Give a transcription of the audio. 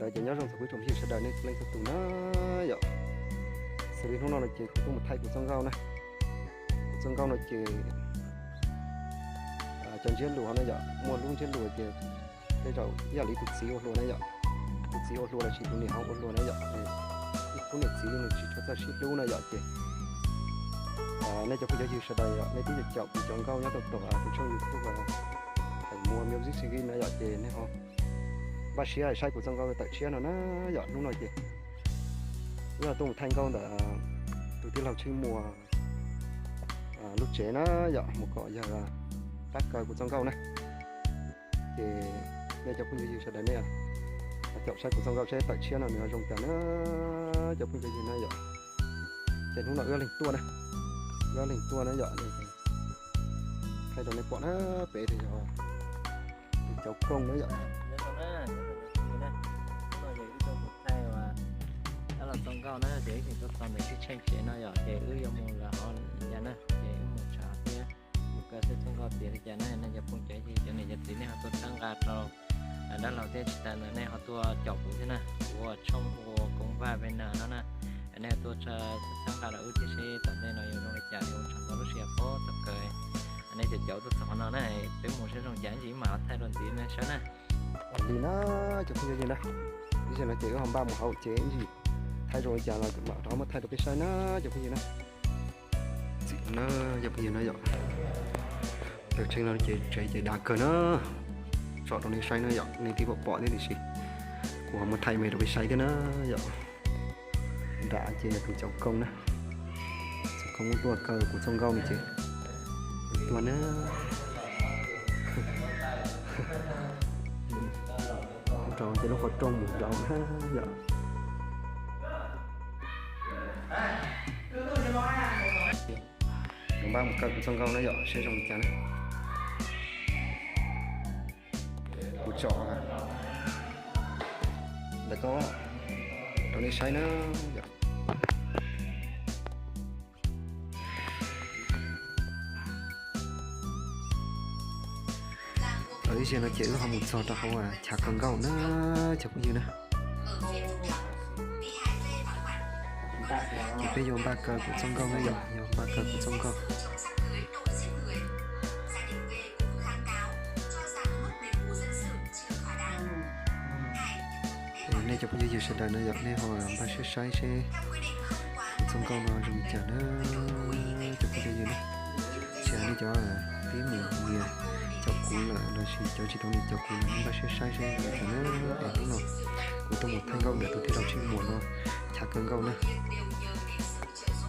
Ces nyob zoo txog kuv ib tsoom phooj ywg sawv daws nej leej txhua tus na yom. Xws li hnub no no ces kuv tuaj mus thaij kuv txoj nkauj na. Kuv txoj nkauj no ces cov ntsiab lus no yom, muaj lub ntsiab lus ces tej zaum ib yam li tus txiv ua hluas na yom, tus txiv ua hluas los sis tus niam ho ua hluas na yom, ib khub niam txiv nws tsis tshua txawj sib hlub na yom ces nej cov phooj cov ywg sawv daws yom, nej twb caum kuv cov nkauj nyob rau tom kuv tshooj YouTube Hais Muas Music Series na yom ces nej ho npaj siab saib kuv txoj nkauj tawm tshiab no na yom. Hnub no ces wb tuaj mus thaij nkauj ntawm tus tij laug Tsheej Muas lub tsev na yom, mus kom yawg pab kaw kuv txoj nkauj na. Ces nej cov phooj cov ywg sawv daws nej caum saib kuv txoj nkauj seb tawm tshiab no nws ho zoo cas na cov phooj cov ywg na yom. Ces hnub no wb leeg tuaj na, wb leeg tuaj na yom, thaij rau nej pom na, pem tus yog tus cauv kooj na yom. Dab Laug txoj nkauj na ces wb tseem tuaj txog ntawm Tsheej Tsheej tsev no yom, ces wb yuav mus lawm hauv ya na, ces wb mus tshawb thiab mus kaw seb txoj nkauj tiav li cas na. Nej cov phooj cov ywg cov niam cov txiv nej ho tuaj txhawb nqa rau Dab Laug thiab tsis tas ntawd nej ho tuaj caum kuv thiab na, kuv ua tshooj ua koob vaj ve nas no na, nej ho tuaj txhawb nqa rau wb thiab seb tom ntej no yuav zoo li cas, ua tsaug ntau lub sij hawm pab txog kawg. Nej cov caum tuaj txog qhov no na, peb mus seb zoo cas ib ntsis wb mam ho thaij rau ntxiv nej saib na. Li na cov phooj cov ywg na, ib zaug no ces wb ho npaj mus hauv tsev ib ntsis, thaij zoo li cas los mam rov muab thaij rau peb saib na cov phooj ywg na. Txim na cov phooj ywg na yom, tawm tsheej no ces tsev ces dav kawg na, tsom rau nej saib na yom, nej twb pom pom thiab tiam sis kuv ho muab thaij me rau peb saib thiab na yom. Nram ces yog tus cauv kooj na, cauv kooj tuaj kaw kuv txoj nkauj no ces tuaj na. Rau ces lub qhov rooj mus rau na yom. Kuv npaj mus kaw kuv txoj nkauj na yom, seb zoo li cas na. Kuv tsom ntawm ko rau nej saib na yom. Tau ib zaug no ces wb ho mus txog rau hauv chav kaw nkauj na cov phooj ywg na. Peb yuav npaj kaw kuv txoj nkauj na yom, yuav npaj kaw kuv txoj nkauj. Nej cov phooj ywg sawv daws no yom, nej ho npaj siab saib seb kuv txoj nkauj no zoo li cas na cov phooj cov ywg na. Tsis hais nej cov twb mus nyiam caum kuv lawm los sis cov tsis tau nyiam caum kuv lawm, npaj siab saib seb zoo li cas na. Es hnub no kuv tuaj mus thaij nkauj ntawm tus tij laug Tsheej Muas no chav kaw nkauj na.